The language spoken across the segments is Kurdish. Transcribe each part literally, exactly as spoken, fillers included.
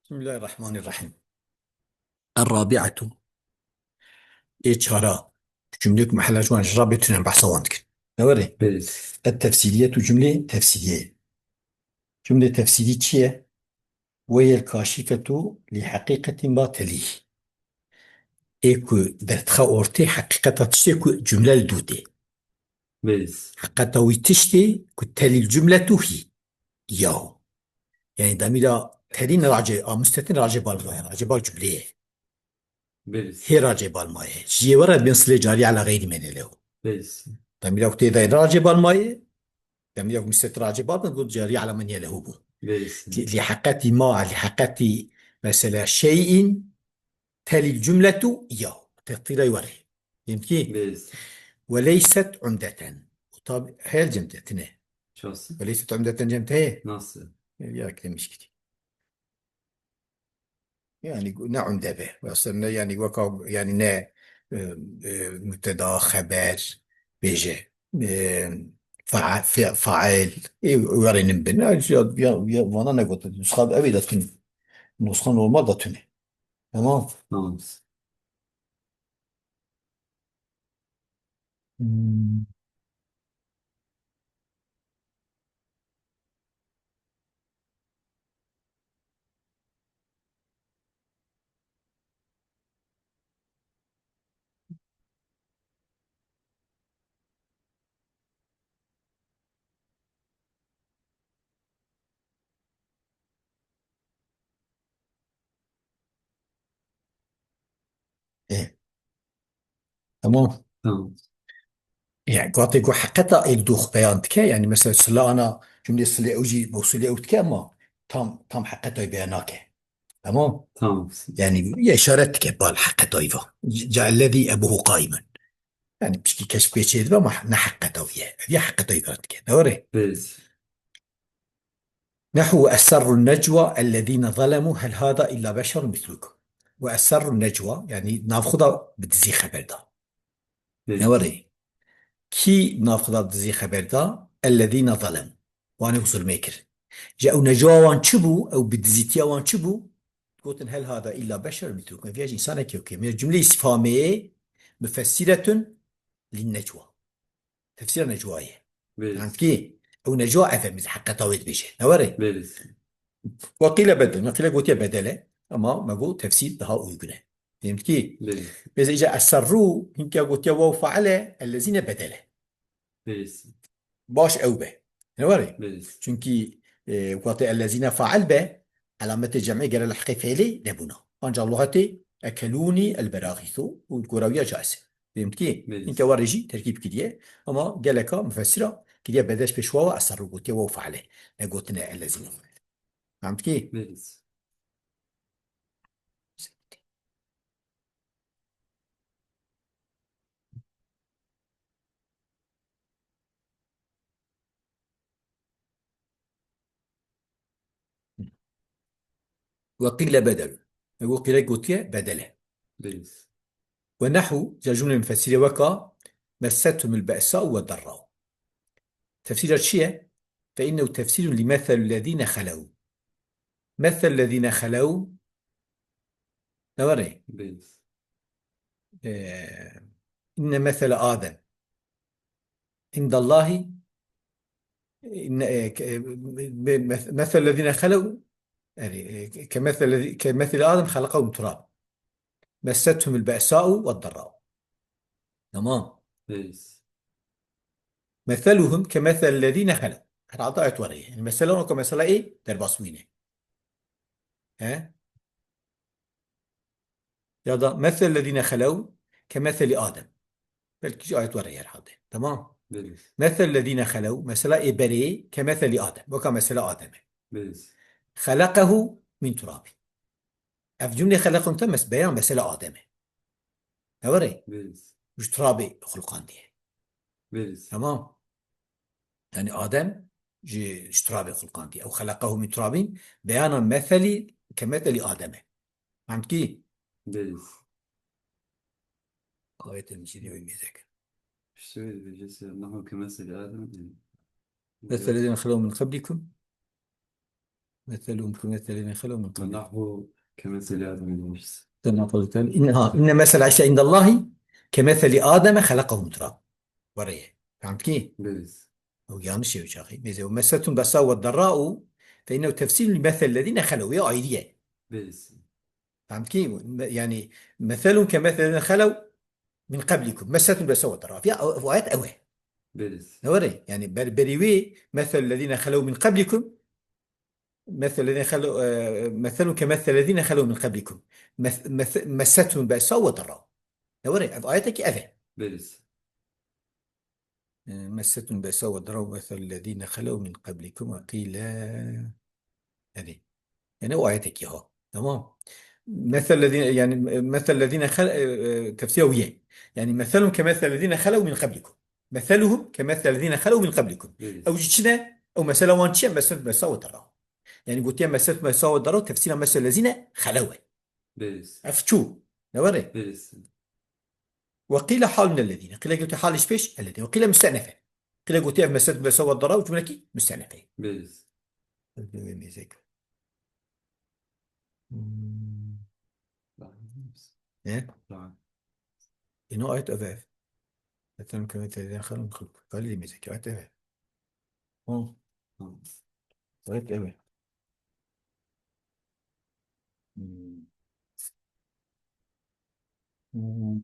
Bismillahirrahmanirrahim. Er-rabi'atu. Ê çara. Cümleyek mehella ji wan ji rabê tune behsa wan dikin. Ne were? Belê. Et-tefsîliyetu cümle tefsîliye. Cümle tefsîlî çi ye? Weyel kaşîfetu li heqîqetî ma telîh. Ê ku derdixe ortê heqîqeta tiştê ku cümle li dû tê. Belê. Heqîqeta wî tiştê ku telîl cümletu hî. Yaw. Yani demîra telî niracê, a mustetin racê bal maye, racê bal cümleyê. Belê. Hê racê bal maye. Ji yê were bin silê carî ala xeyrî menê lew. Belê. Demîra ku tê de racê bal maye, demîra ku mustetin racê bal bin, got carî ala menê lehu bû. Belê. Li, li heqetî ma, li heqetî mesela şeyin, telî cümletu ya. Teqdîra were. Yemkî? Belê. Ve leyset umdeten. Tabi, hel cemte, tine. Ças. Ve leyset umdeten cemte ye. Nasıl? Ya, demiş ki. Yani ne umde be. Aslında yani weka, yani ne, e, e, mübteda, xeber, bêje. E, fa-, fe-, fail. E, were nin bin. Ya, ya, ya, vana ne gotin. Nusxa evi de tune. Nusxa normal da tune. Tamam. Tamam. Hmm. Ê. Tamam. Tamam. Yani, gatê ku heqeta êk dox beyan dike, yani, mesela, sila ana, cümlê silê ew jî mewsûlê ew dike, ama tam, tam heqeta wî beyan nake. Tamam? Tamam. Yani, ya işaret dike bal heqeta wî va. Ca-, ca'ellezî ebuhu qaimen. Yani, piştî keşf pê çê dibe, ama ne heqeta wî ye. Ev ya heqeta wî beyan dike. Ne were? Belê. Nehu ve esserrun necwa ellezîne zalemû hel hâzâ illâ beşerun mislukum. Ve esserrun necwa, yani navxwe da bi dizî xeber da. Hı. Ne were? Kî navxwe da bi dizî xeber da? Ellezîne zalemû. Wan ê zulmê kirin. Ji ew necwa wan çi bû? Ew bi dizîtiya wan çi bû? Gotin hel hâzâ illâ beşerun mislukum. Ev ya ji însanekî wekî me. Cumleyê îstifhamê mufessiretun lin necwa. Tefsîra necwayê. Belê. Yanî ki, ew necwa ev e, heqeta wê dibêje. Ne were? Belê. Ve qîle bedel. Me qîle gotiye bedel e. Ama me got tefsîr daha uygun e. Diyelim ki, belê. Bêze îca esserrû, hinkiya gotiye waw faal e, ellezîne bedel e. Belê. Baş ew be. Ne were? Belê. Çünkü, e, wextê ellezîne faal be, alametê cem'ê gere li heqê feîlê nebûna. Anca luxetê ekelûnî el beragîtû û gorawiya caiz e. Diyelim ki, belê. Hinke were jî terkîb kiriye. Ama geleka mufessira kiriye bedel pêş wawa esserrû gotiye waw faal e. Ne gotine ellezîne faal. Fehmtî? Belê. Ve qîle bedel. Ew qîle gotiye bedel e. Belê. Ve nehu, ca cumle mufessire weka, messethumul be'sa'u ve darra'u. Tefsîra çi ye? Fe innehu tefsîrun li meselillezîne xelew. Meselillezîne xelew, ne were? Belê. Ee, inne mesele Adem indallâhi, inne, e, ke, e, be, mes-, meselillezîne xelew, yani, e, ke mesele, ke mesele Adem halakahu min turab. Messethumul be'sa'u ve darra'u. Tamam. Belê. Meseluhum ke meselillezîne xelew. Herhalde ayet were. Yani mesela o ke mesela ê derbas bûyîne. He? Ya da meselillezîne xelew ke meseli Adem. Belkî jî ayet were herhalde. Tamam. Belê. Meselillezîne xelew, mesela ê berê ke meseli Adem. Weka mesela Adem e. Belê. Xeleqehu min turabî. Ev cumlê xelequn te mes-, beyan mesela Adem e. Ne were? Belê. Ji turabê xulqandiye. Belê. Tamam. Yani Adem ji, ji turabê xulqandiye. Ew xeleqehu min turabîn beyana meselî ke meselî Adem e. Fehmtkî? Belê. Ayetê min jî dê wê mêze kir. Piştî wê dibêje se, nehu ke meselî Adem, yani. Meselî Adem xelew min qeblîkum. مثلهم كمثل الذين خلوا من قبلهم. والنحو كمثل آدم. Tamam, tamam. إن، ha, إن مثل عيسى عند الله كمثل آدم خلقه من تراب. Were ye. Fehmtkî? Belê. O yanlış ye çaxî. Mêze, ومستهم البأساء والضراء فإنه تفسير لمثل الذين خلوا. Ya ayrı ye. Belê. Fehmtkî? Me-, yani, مثلهم كمثل الذين خلوا من قبلكم. مستهم البأساء والضراء. Ya, o, o ayet ew e. Belê. Ne were? Yani, ber-, berî wê مثل الذين خلوا من قبلكم. مثل الذين خلوا، e, مثلهم كمثل الذين خلوا من قبلكم. Mes-, mes-, مستهم البأساء والضراء. Ne were? Ev ayetekî ev e. Belê. E, مستهم البأساء والضراء مثل الذين خلوا من قبلكم وقيل. Hadi. Yani o ayetekî ha. Tamam. مثل الذين، yani, مثل الذين خل-، e, e, tefsira wî ye. Yani, مثلهم كمثل الذين خلوا من قبلكم. مثلهم كمثل الذين خلوا من قبلكم. Belê. Ew jî çi ne? Ew mesela wan çi ye? Mesela, mesela o tera. Yani, gotiye mesela, mesela o tera, tefsira مثل الذين خلوا. Belê. Ev çû. Ne were? Belê. وقيل حال من الذين. Qîle gotiye hal ji pêş, الذين. وقيل مستأنفة. Qîle gotiye ev مثل، مثل o tera û cumlekî مستأنفة. Belê. Ev mêzek. Hmm. Ne? Tamam. Ino ayet ev ev. Zaten kıymet eden hanım kıl. Kali demeyecek ayet ev ev. Hı. Hı. Ayet ev ev. Hmm. Hmm.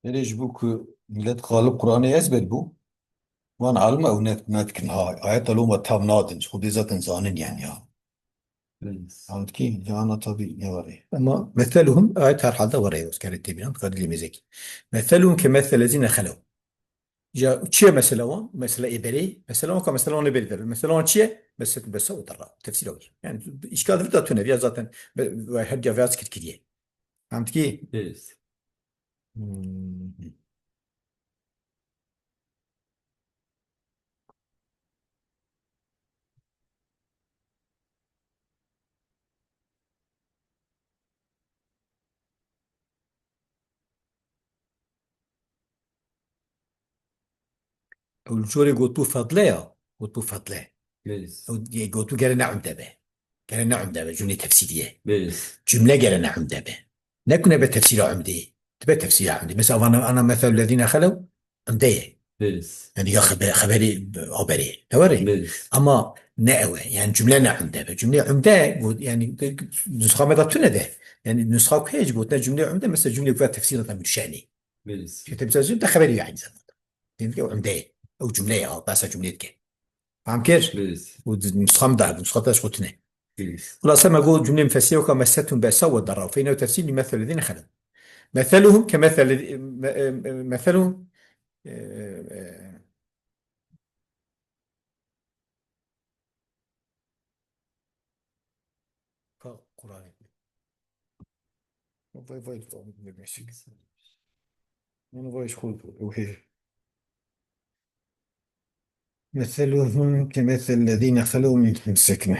Erê ji bo ku milet xalib Qur'anê ezber bû, wan alim ew ne, ne dikin ha. Ayeta loma tav nadin. Xwedê zaten zanin yani ya. Anladın ki? Ya ana tabi ne var ya. Ama meseluhum ayet herhalde var ya. Özgür tebînan, kadili mezek. Meseluhum ke meselezine xelew. Ya çi ye mesela wan? Mesela ê berê. Mesela wan ka mesela wan ê berê de. Mesela wan çi ye? Mesela besa o tara. Tefsir var. Yani işgal da tune ya zaten. Ve, ve her cevaz kir kiriye. Anladın ki? Yes. Hmm. Ew li jorê gotû fedle ya, gotû fedle. Yes. Ew yê gotû gere ne umde be. Gere ne umde be, cumlê tefsîrî ye. Yes. Cumle gere ne umde be. Ne ku nebe tefsîra umdê. Dibe tefsîra umdê. Mesela vana ana meselü lezîne xelew umde ye. Yes. Yani ya xebe-, xeberî aberê. Ne were? Yes. Ama ne ew e. Yani cumle ne umde be. Cumlê umde, got, yani de, nusxa me da tune de. Yani nusxa ku heye gotine cumlê umde, mesela cumlê ku tefsîra da mürşenî. Yes. Çünkü tefsîra de xeberî ye aynı zamanda. Demek ki umde ye. Ew cumle ye, ha, behsa cumlê dike. Fam kir? Yes. Û di nusxa min de, nusxa te ji xwe tune. Yes. Xulasa me got cumlê mufessire weka mesetun besa we dera. Feyne tefsîr li mesel lezîne xelew. Meseluhum ke mesel, me-, e, e, meseluhum, e, e, ka Kur'anê. Vay vay, vay, vay, vay. Onu vay, şkol, okey. مثلهم كمثل الذين خلوا من قبلهم.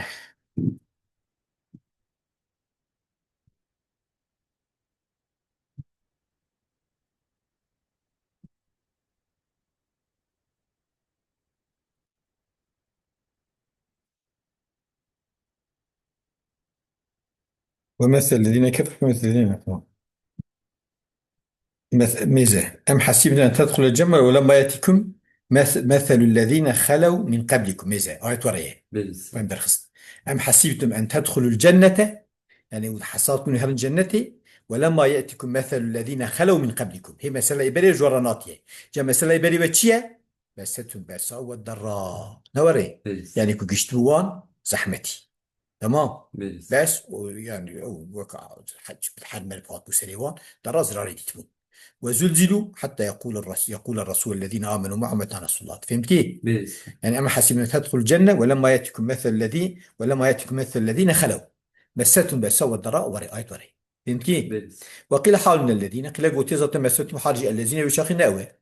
ومثل الذين كفروا كمثل الذين كفروا. Mes-, mêze. Em hasîbtum en tedxulul cenne ve lemma yetikum mes-, meselul lezîne xelew min qablikum. Mêze. Ayet were ye. Belê. Em derxist. Em hasîbtum en tedxulul cennete. Yani, û hesab kun herin cennetê. Ve lemma yetikum meselul lezîne xelew min qablikum. Hê mesela berê ji we re natiye. Ca mesela berê ve çi ye? Mesetun besa ve derra. Ne were? Belê. Yani, ku gişt bi wan zehmetî. Tamam. Belê. Bes o, yani, o, weka her, her merv hat bu serê wan, dara zirarê dîtibûn. Ve zulzilu hatta yekûle res-, yekûle resûl lezîne amenu ma'hu meta nasrullah. Fehmtî? Belê. Yani, em hasîbtum en tedxulul cenne ve lemma yetikum mesel lezî-, ve lemma yetikum mesel lezîne xelew. Mesetun besa ve dara, were, ayet were. Fehmkî? Belê. Ve qîle halun ellezîne, qîle gotiye zaten mesûletî hal jî ellezîne wê çaxê ne ew e.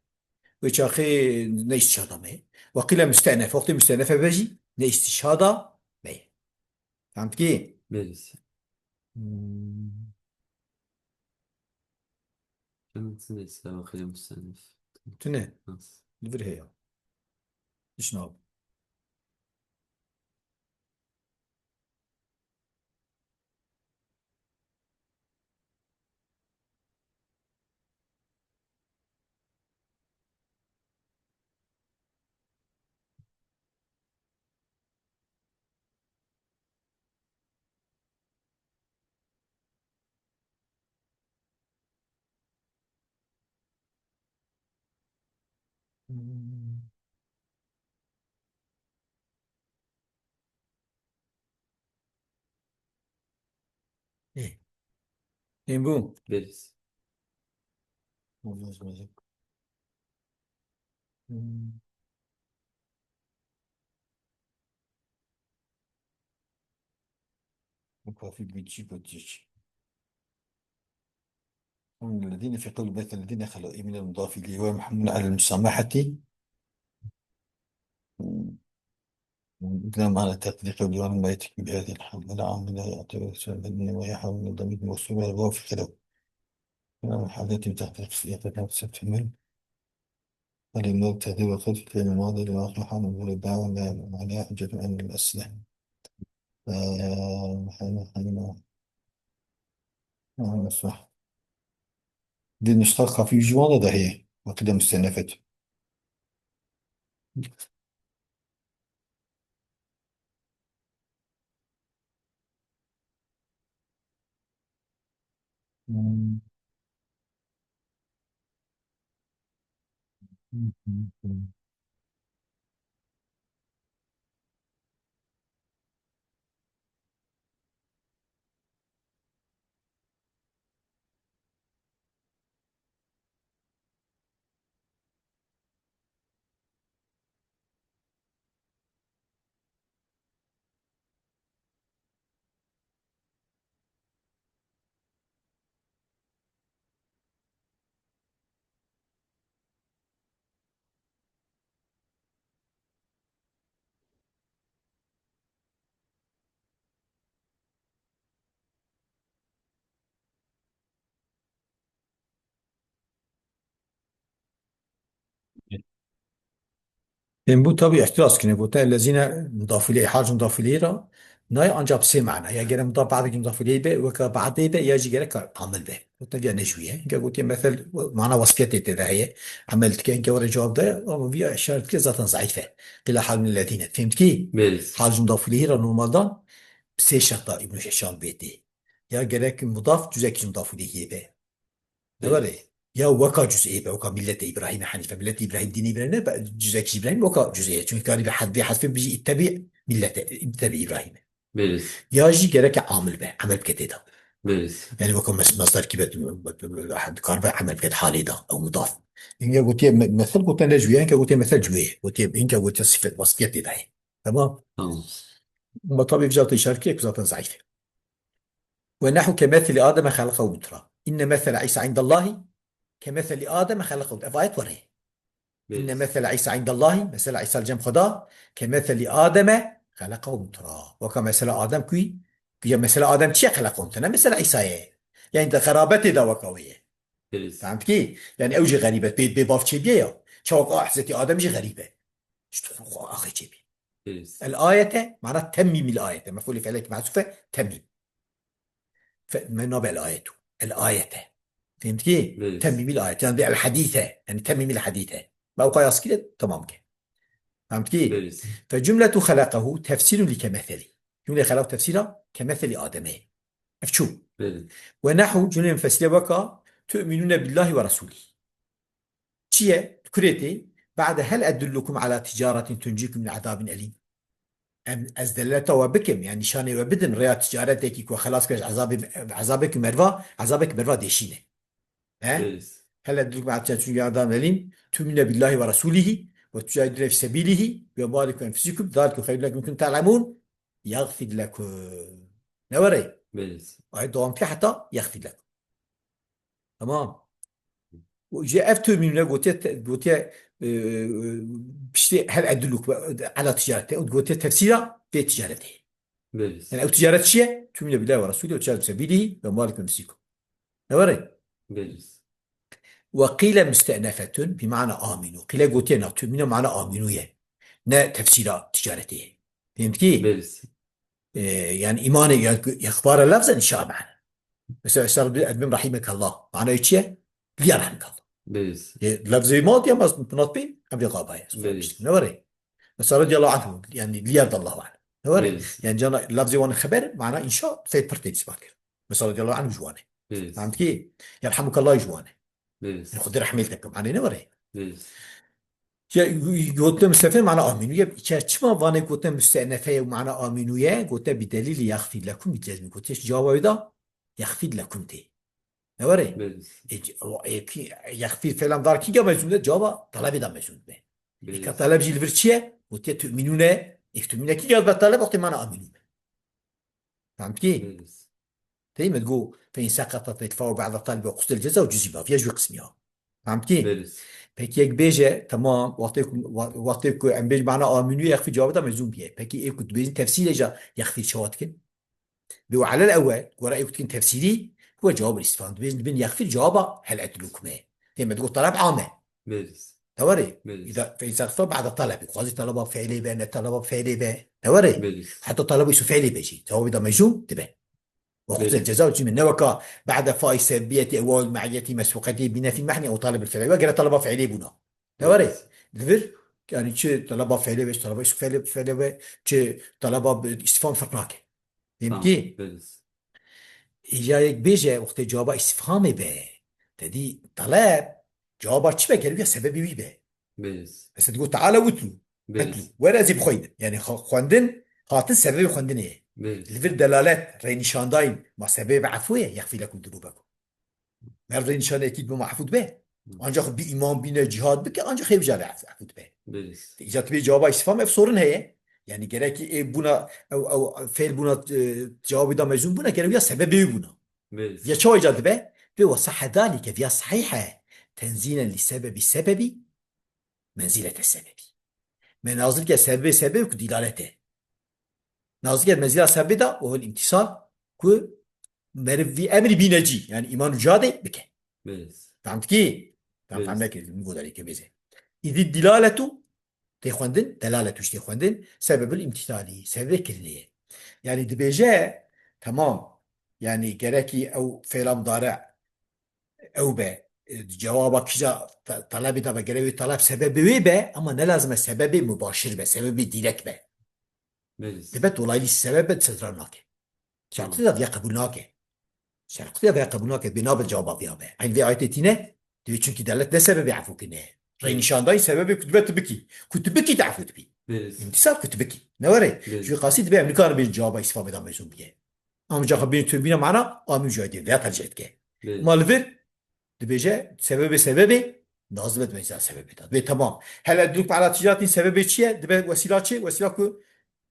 Wê çaxê ne îstişhada me ye. Ve qîle müste'nef, wextê müste'nefe be jî ne îstişhada me ye. Fehmkî? Belê. Hmm. Çend neyse, ve qîle müste'nef. Tune. Nas. Li vir heye. Îşnav. Ê. Ê bû. Beriz. Olmaz mı? Hmm. Bu kafi bir çift atış. هم الذين في قول بيت الذين خلوا، إي من المضاف إليه، هو محمول على المسامحة. إذا معنى تقدير قوله: "ولما يأتكم بآية من العالمين يعتبر السبب الذين ويحاول من ضمير الموصول والواو في خلو". حالات تحقيق سياق نفس الفهم. فللمبتدأ وخلف الفعل الماضي لواقع حال ولا دعوى لا عليها حجة عن الأصل. آه، حلو، حلو. آه، صح. دي النسخة خفيف جوانة ده هي، وكده مستنفت. Em bu tabi ihtiras kine, gote ellezine mudaf ileyh, hal mudaf ileyh ra, nay ancak sê mana. Ya gerek mudaf ba'dekî mudaf ileyh be, weka ba'dê be, ya jî gerek amil be. Gote viya ne jû ye. Ge gote mesel, mana wasfiyetê tê de heye. Amel dike, ge were cevap de, ama viya işaret dike zaten zayıf e. Qila halun ellezine. Fehmkî? Belê. Hal mudaf ileyh ra normaldan sê şerta Îbn Hişam bêtê. Ya gerek mudaf, cüzek mudaf ileyh be. Belê. Dewarê. Ya weka cüz'ê be, weka millete İbrahim'e Hanife, millete İbrahim, dini İbrahim ne, be, cüz'ek İbrahim weka cüz'ê. Çünkü galibi haddi hasbi bizi ittebi millete, ittebi İbrahim'e. Belê. Ya jî gereke amil be, amel bike tê de. Belê. Yani weka mes-, masdar ki be, kar be amel bike halê de, ew mudaf. Inge gotiye me-, mesel gotiye ne jüye, inge gotiye mesel cüye. Gotiye, inge gotiye sifet, vasfiyet tê de. Tamam. Tamam. Ama tabii vijata işaret ki zaten zayıf. Ve nehu ke meseli Adem'e halakahu min turab. İnne mesele İsa indallahi ke meseli Adem'e halakahu. Ev ayet var ya. Belê. İnne mesele İsa indallahi, mesela İsa cem Xweda, ke meseli Adem'e halakahu min turab. Weka mesela Adem kuy, ya mesela Adem çiye halakahu min turab? Ne mesela İsa'ye. Yani de xerabetê de weka wê ye. Belê. Fehmkî? Yani ew jî xerîb e, bê, bê bav çêbiye ya. Çawka Hezretî Adem jî xerîb e. Ji tu xwe axê çêbî. Belê. El ayete, mana temmîmîl ayete. Mef'ulî fi'lek mehzûf e, temmîm. Fe-, me nabe el ayetu. El ayete. Fehmkî? Belê. Temmîmîl ayet. Yani bir el hadîse. Yani temmîmîl hadîse. Ma ew qaya skî de tamam ke. Fehmkî? Belê. Fe cumletu halakahu tefsîrun li kemeselî. Cumle halak tefsîra kemeselî Adem'e. Ev çû. Belê. Ve nehu cumle mufessile weka tu'minune billahi ve rasulî. Çi ye? Kurê tê. Ba'de hel edullukum ala ticaretin tuncikum min azabin elim. Em, ez deleta we bikim, yani nîşanê we bidin, rêya ticaretekî ku xelas kir ji ezabê, ezabekî merva, ezabekî merva dêşîne. He? Belê. Hel edullukum ala ticaretin tuncikum min azabin elim. Tu'minune billahi ve rasulîhi ve tucahidune fi sebîlîhi bi emwalikum ve enfusikum. Zalikum hayrun lekum in kuntum ta'lemûn. Yagfir lekum. Ne were? Belê. Ay dewam ke heta yaxfî lekum. Tamam. Û ji ev tümîne gotiye, te- gotiye, e, e, piştî hel eduluk ve ala ticarete. Û gotiye tefsîra vê ticaretê. Belê. Yani ew ticaret çi ye? Tümîne billahi ve rasulî ve ticaret sebîlî ve malik ve misîkum. Ne were? Belê. Ve qîle müstenefetun bi mana aminu. Qîle gotiye na tümîne mana aminu ye. Ne tefsîra ticaretê ye. Fehmtî? Belê. E, yani imanê ya, ya xibara lafzen inşa mana. Mesela, estağfirullah, edmim rahimekallah. Manayê çi ye? Liya rahimekallah. Belê. E, lafzê ma diye maz tunat bi, emri gaba ye. Belê. Ne were? Mesela radiyallahu anhu, yani liyardallahu anhu. Ne were? Belê. Yani cana lafzê wan xeber, mana inşa, fey pir tê ispat kir. Mesela radiyallahu anhu ji wan e. Belê. Fehmtî? Yerhamukallah ji wan e. Belê. Xwedê rehmê te kim. Anê ne were? Belê. Ya, gote müstefe mana aminu ye. Çe-, çima vane gote müstenefe ye mana aminu ye? Gote bi delîlî yaxfî lekum bi cezmi. Gote cevabı da yaxfî lekum tê. Ne were? Belê. E, c-, o, e, ki, yaxfî falan dar ki ya mezun de cevaba talebê da mezun be. Belê. Eka taleb jî li vir çi ye? Gote tu'minune. E, tu'minune ki ya be taleb wextê mana aminu be. Fehmtî? Belê. Tey me digo, fe in seqata fedfa'u ba'da talibi ve qusil ceza ve cüzi bav. Ya ji wî qismî ya. Fehmtî? Belê. Peki yek bêje, tamam, wextê ku, wa-, wextê ku em bêj mana aminu yaxfî cevabê da mezun biye. Peki ê ku dibêjin tefsîrê ca yaxfî çawa dikin? Bi we alel ewel, gora ê ku dikin tefsîrî, ku cevab istifham. Dibêjin dibin yaxfî cevaba hel edlukum e. Tey me digo talab am e. Belê. Tewarê? Belê. İza, fe in seqata ba'da talebi. Xwazî talaba fiilê be, ne talaba fiilê be. Tewarê? Belê. Heta talaba îsmu fiilê be jî. Cevabê da mezun dibe. Ve Belê. qusil ceza ve cezmi. Ne weka ba'da fa'i sebebiyeti ew wawil ma'iyeti mesbuqeti bi nefil mahni ew talib fiilî. Ve gere talaba fiilî buna. Ne were? Belê. Li vir, yani çi talaba fiilî be, çi talaba îsmu fiilî, fiilî be, çi talaba bi istifham ferq nake. Fehmtî? Tamam, belê. Îca yek bêje, wextê cevaba istifhamê be. Te dî taleb, cevaba çi be? Geriya sebebê wî be. Belê. Mesela digo teala utlu. Belê. Etlu. Were ez ê bixweynim. Yani xwe-, xwendin, hatin sebebê xwendinê ye. Belê. Li vir delalet, rênîşandayîn, ma sebebê efû ye, yaxfî lekum dunubekum. Mer rênîşanê ekîd bi ma efû dibe. Hı. Ancak bi iman bîne cihad bike, ancak hêvî ca ve efû dibe. Belê. Îca tibê cevaba îstifham ev sorin heye. Yani gerek ki ê buna, ew, ew, fêl buna, e, cevabê da mezun buna, gerek ya sebebê wî buna. Belê. Ya çawa îca dibe? Ve ve sahhe zalike, viya sahîh e. Tenzîlen li sebebi sebebi, menzilete sebebi. Me nazil ke sebebê sebebê ku dilalete. Nazil ke menzila sebebê da, o hol imtisal ku meriv vî emrî bîne cî, yani iman û cihadê bike. Belê. Fehmt ki? Tam Belê. fehm nekir, min godarê ke bêze. Îdî dilaletu, tê xwendin, delaletu jî tê xwendin, sebebul imtisalî, sebebê kirinê ye. Yani dibêje, tamam, yani gerekî ew fêla mudare ew be, e, cewaba kîja te-, telebê de be, gerek wê teleb sebebê wê be, ama ne lazim e sebebê mubaşir be, sebebê direkt be. Belê. Dibe dolaylı sebebe sedra nake. Şerqî de viya qebûl nake. Şerqî de viya qebûl nake, bê nabe cevaba viya be. Eyn vê ayetê tîne, dibe çünkü delet ne sebebê efû kine. Rey nîşandayî sebebê ku dibe tu bikî. Ku tu bikî te efû dibî. Belê. Îmtîsal ku tu bikî. Ne were? Belê. Ji qasî dibe em nikarin bêjin cevaba îstifamê de mezûn bîye. Ama caxa bîn tu bîne mana, amî cayê dê, veya tercih etke. Belê. Ma li vir, dibêje, sebebê sebebê, nazim et mecza sebebê de. Dibê tamam. Hele dûk ala ticaretî sebebê çi ye? Dibe wesîla çi? Wesîla ku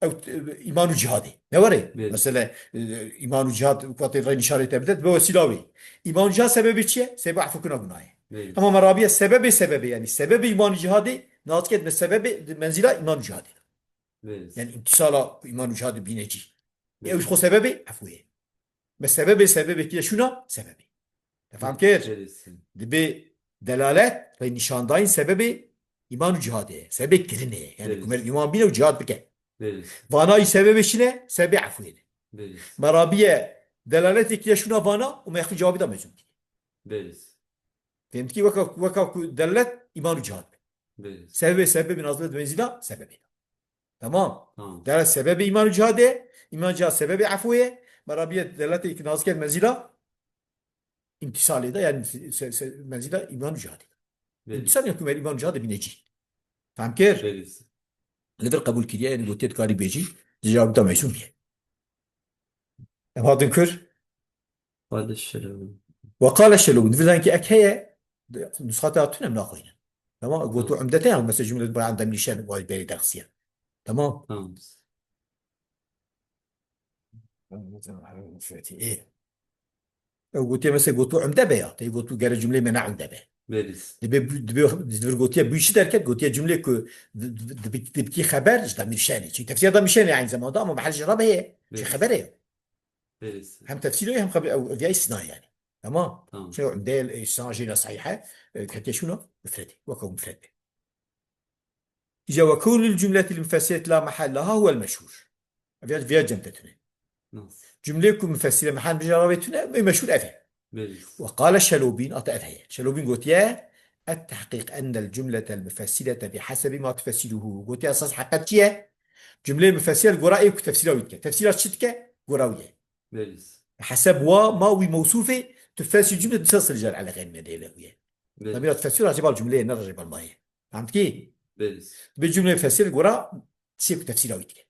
ew, e, îman û cihadê. Ne were? Belê. Mesela, e, îman û cihad, ku tê rey nîşanê te bide, dibe wesîla wê. Îman û cihad sebebê çi ye? Sebebê efûkirina gunahê. Belê. Ama me rabiye sebebê sebebê, yani sebebê îman û cihadê, nazik et me sebebê, menzîla îman û cihadê. Belê. Yani îmtîsala ku îman û cihadê bîne cî. Ew ji xwe sebebê efû ye. Me sebebê sebebê kî şûna sebebê. Te fam kir? Belê. Dibê delalet, rey nîşandayîn sebebê îman û cihadê ye. Sebebê kirinê ye. Yani Belê. ku meriv îman bîne û cihad bike. Belê. Vanayî sebebê çi ne? Sebebê efûyê ne. Belê. Me rabiye delaletê kî şûna vana û me yaxî cewabî da mezûn kî. Belê. Fehmt kî weka, weka ku delalet îman û cihad be. Belê. Sebebê sebebê nazim et menzîla sebebê. Tamam. Tamam. Delalet sebebê îman û cihadê, îman cihad sebebê efûyê, me rabiye delaletê kî nazik et menzîla îmtîsalê de, yani se-, se-, menzîla îman û cihadê. Belê. Îmtîsal yani ku me îman û cihadê bîne cî. Fam kir? Belê. Li vir qebûl kiriye, yani gotiye dikarî bêjî, cevabî da mezûn bîye. Em hatin kir? Qale Şelewî. Ve qale Şelewî. Di vir zankî ek heye, di-, nusxa te hatine em naxwînin. Tamam, gotu Tamam. Umdete ya, mesela cümle bayan demlîşen, vay berî dersiye. Tamam. Tamam. Ê. Ew gotiye mesela gotu umde be ya. Tey gotu gere cümleyê me ne umde be. Belî. Dibe, dibe, dibe gotiye bu işi derket, gotiye cümle ku di-, di-, di-, dibki xeber ji demîr şenê. Çünkü tefsir demîr şenê aynı zamanda ama mahal jê rabe heye. Çünkü Belî. Xebere ye. Belî. Hem tefsir ye hem xeber, ew, ev ya isna yani. Tamam. Tamam. Şey umde, e, isna jêna sahihe, e, ketiye şuna, mufredi. Weka mufredi. Îca وكون الجملة المفسرة لا محل لها هو المشهور. Ev ya, vê ya cem te tune. Nasıl? Cümleyê ku mufessire mehal bija ravê tune, ê meşhur ev e. Belî. وقال الشلوبين, ata ev heye. Şelobîn gotiye, التحقيق أن الجملة المفسرة بحسب ما تفسره. Gotiye esas heqet çi ye? Cümleyê mufessire li gora ê ku tefsira wî dike. Tefsira çi dike? Gora wî ye. Belî. Heseb wa ma wî mewsûfê, tu fesî cümle disa sirjar eleqeyne dêle wî ye. Belî. Tabî ya tefsir racî bal cümleyê ne racî bal ma ye. Fehm dikî? Belî. Bi cümleyê fesîr gora tiştê ku tefsîra wî dike.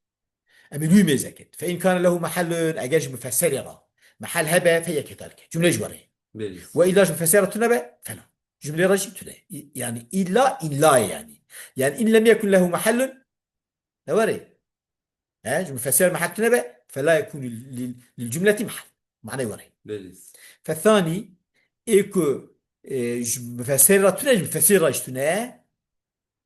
Em ê wî mêze ket. Fe in kane lehu mehellun, eger ji mufesserê re mehel hebe, fe ye kedalike. Cümle ji we re ye. Belî. Ve illa ji mufesserê re tune be, fela. Cümleyê re jî tune. İ-, yani illa, illa yani. Yani in lem yekun lehu mehellun, ne were? He, ji mufesser mehel tune be, fela yekunu lil, lil cümleti mehel. Manayê were. Belî. Fethani, ê ku, e, ji mufesser re tune, ji mufesser re jî tune.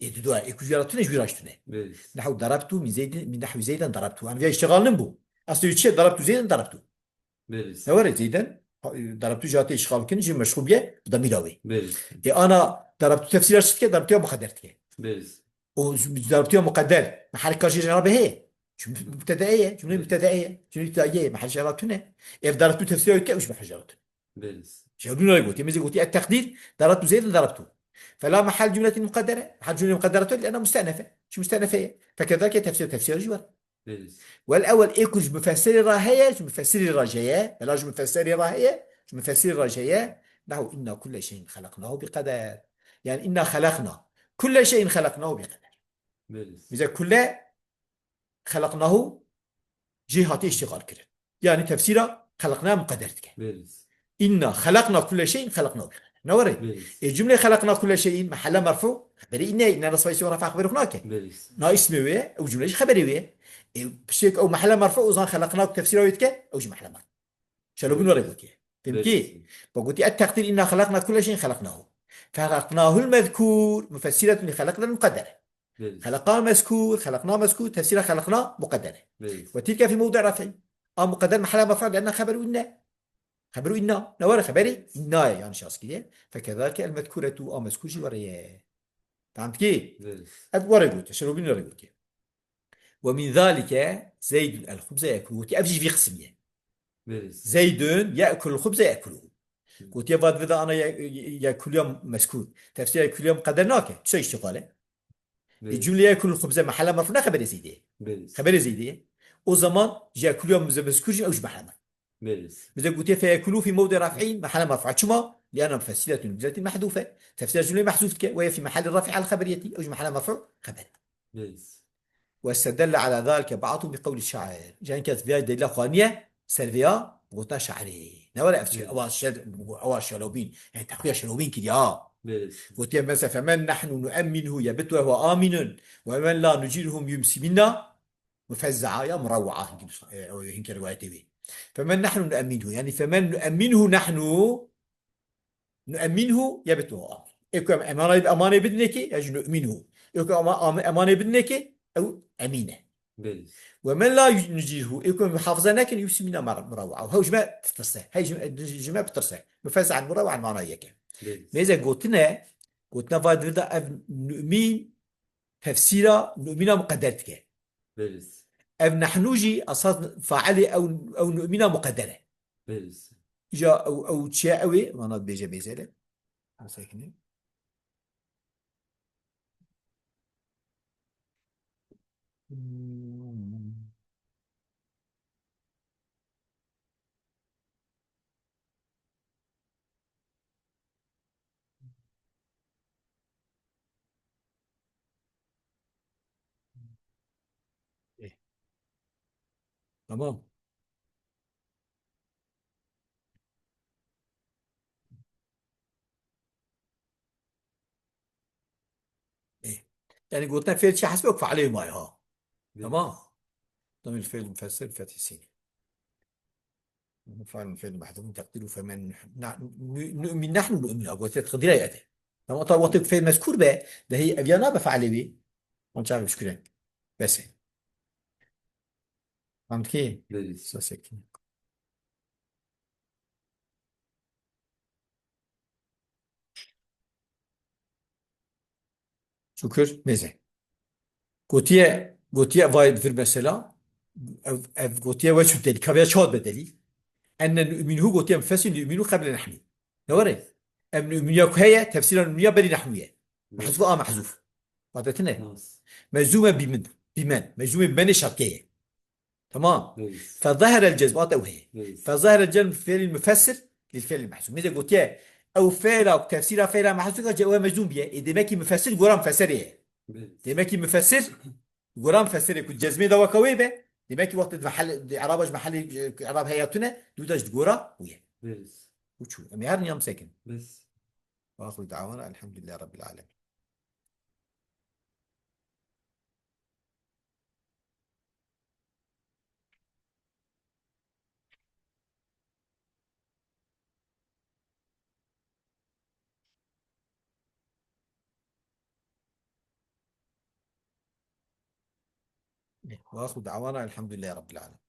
Ê, di dua, ê ku ji ra tune, ji wî ra jî tune. Belî. Nehu darabtu min Zeydin, min nehwi Zeyden darabtu. Em vê iştigal nin bû. Aslında çi darabtu Zeyden darabtu. Belî. Ne were Zeyden, e, darabtu jate iştigal kin, ji meşgul bîye, bu da mîra wê. Belî. E, ana darabtu tefsira çi dike, darabtu ya muqedder dike. Belî. O darabtu ya muqedder, mehal ka jê ra be heye. Çünkü mübteda ye, cümle mübteda ye. Cümle mübteda ye, mehal jê ra tune. Ev darabtu tefsira wê dike, ew ji mehal jê ra tune. Belî. Şevlûn re gotiye, mêze gotiye, et-tekdir, darabtu Zeyden darabtu. Fela mehal cümletin muqeddere. Mehal cümle muqeddere tune, lena mustenefe. Çi mustenefe ye? Fekedalike tefsir, tefsir jî var. Belî. Wel ewel ê ku ji mufesserê re heye, ji mufesserê re jê ye. Fela ji mufesserê re heye, ji mufesserê re jê ye. Nehu inna kulle şeyin halaknahu bi qeder. Yani inna halakna kulle şeyin halaknahu bi qeder. Belî. Bize kulle halaknahu jê hate iştigal kirin. Yani tefsira halakna muqedder dike. Belî. İnna halakna kulle şeyin halaknahu bi qeder. Ne were? Belî. E, cümle halakna kulle şeyin, mehelle merfu, xeberê inne, inne nasfa isim rafa xeberê xwe nake. Belî. Na ismê wê, ew cümle jî xeberê wê. E, piştê ku ew mehelle merfu, o zaman halakna ku tefsira wê dike, ew jî mehelle merfu. Şelobîn were gotiye. Fehmtî? Belî. Ba gotiye, et-tekdir inna halakna kulle şeyin halaknahu. Fehalaknahul mezkur, mufessiretun li halakna muqeddere. Belî. Heleqa mezkur, helekna mezkur, tefsîra helekna muqedder e. Belî. Ve tilke fî mewdi' ref'î. A muqedder mehela merfu' li'enna xeberu inne. Xeberu inna. Ne were xeberî? Inna ye, yanlış yaz kiriye. Fekezalike el mezkuretu, a mezkur jî were ye. Tamam ki? Belî. Ev were gotiye, Şerobîn were gotiye. Ve min zalike Zeydun el xubze yekulu. Gotiye, ev jî vî qismî ye. Belî. Zeydun ye'kulul xubze yekulu. Hı. Gotiye, va divê de ana ye-, ye-, yekuluya mezkur. Tefsîra yekuluya muqedder nake. Çi iştîqal e? Belî. E, cümle yekulul xubze mehela merfu' ne xeberê Zeydê ye? Belî. Xeberê Zeydê ye. O zaman ji yekuluya muzemmeskûr jî ew ji mehela merfu'. Belî. Bize gotiye feyekulu fî mewdi' raf'în mehela merfu'. Çima? Li'enna mufessiletun cümletin mehdufe. Tefsîra cümleyê mehzûf dike. Ve ye fî mehali raf'i al xeberiyetî. Ew ji mehela merfu' xeber. Belî. Ve istedelle ala zalike ba'du bi qewli şair. Ji hin kes viya delîla xwaniye, ser viya gotina şairê. Ne were ev, belî, ewa şel-, ewa şelobîn. Yani texuya şelobîn kiriya. Belî. Gotiye mesela, "Femen nahnu nu'emminhu yebit ve huve aminun. Ve men la nuciruhum yumsi minna mufezza'a ya murawwa'a." Hinki, e, o hinki rivayetê wê. "Femen nahnu nu'emminhu." Yani, "Femen nu'emminhu nahnu." Nu'emminhu yebit ve huve amin. Ê ku em emanayê, emanê bidinekê, ya jî nu'minhu. Ê ku ama-, am-, emanê bidinekê, ew emîn e. Belî. Ve men la nucirhu, ê ku em muhafaza nekin, yumsi minna mar-, murawwa'a. Hew ji me titirse. Hey ji me, ji me bitirse. Mufezze'an murawwa'an mana yek e. Belî. Mêze gotine, gotina va divê de ev nu'min tefsîra nu'mina muqedder dike. Belî. Ev nahnu jî esas failê ew, ew nu'mina muqedder e. Belî. Îja ew, ew çiye ew ê, mana dibêje mêzele. Her sekine. Eh. Tamam. Eh. Yani gotina fiil çi hesbe ku fe'lê maye ha. Belî. Tamam. Tamam, fiil mufessir fethî sînî. فعل، فعل محذوف تقديره فمن نح-، نح-، نؤمن، نحن نؤمن. Gotiye teqdîra ye. Tamam, ta wextê ku fiil mezkûr be, de hî ev ya nabe feilê wî. Wan çav bişkire. Bes e. Fehmî? Belê. Sesek. Şükür, mêze. Gotiye, gotiye vay vir mesela. Ev, ev gotiye we çû delîl. Ka vêya çawa be delîl? Enne nu'minhu gotiye mufessir nu'minu qeble nehnu. Ne were? Ev nu'miniya ku heye, tefsîra nu'miniya berî nehnu ye. Mehzûf a mehzûf. Wadetine. Nas. Meczume bimin. Bimen. Meczume bimenê şapke ye. Tamam. Belê. Fezaherel cezm, ata ew heye. Belê. Fezaherel cezm fiil mufessir lil fiil mehzûf. Mêze gotiye, ew fiila ku tefsîra fiila mehzûf ka, ew meczûm biye. E, demek ki mufessir gora mufesserê ye. Belê. Demek ki mufessir gora mufesserê ku cezmê dawaka wê be. Demek ki wextê di mehel-, di eraba ji mehelê, e, erab heya tune, dû da ji gora wê ye. Belê. Û çû. Em ê her niyam sekin. Bes. Ve axiru da'wana elhamdülillahi rabbil alemin. Ve axiru da'wana elhamdülillahi rabbil alemin.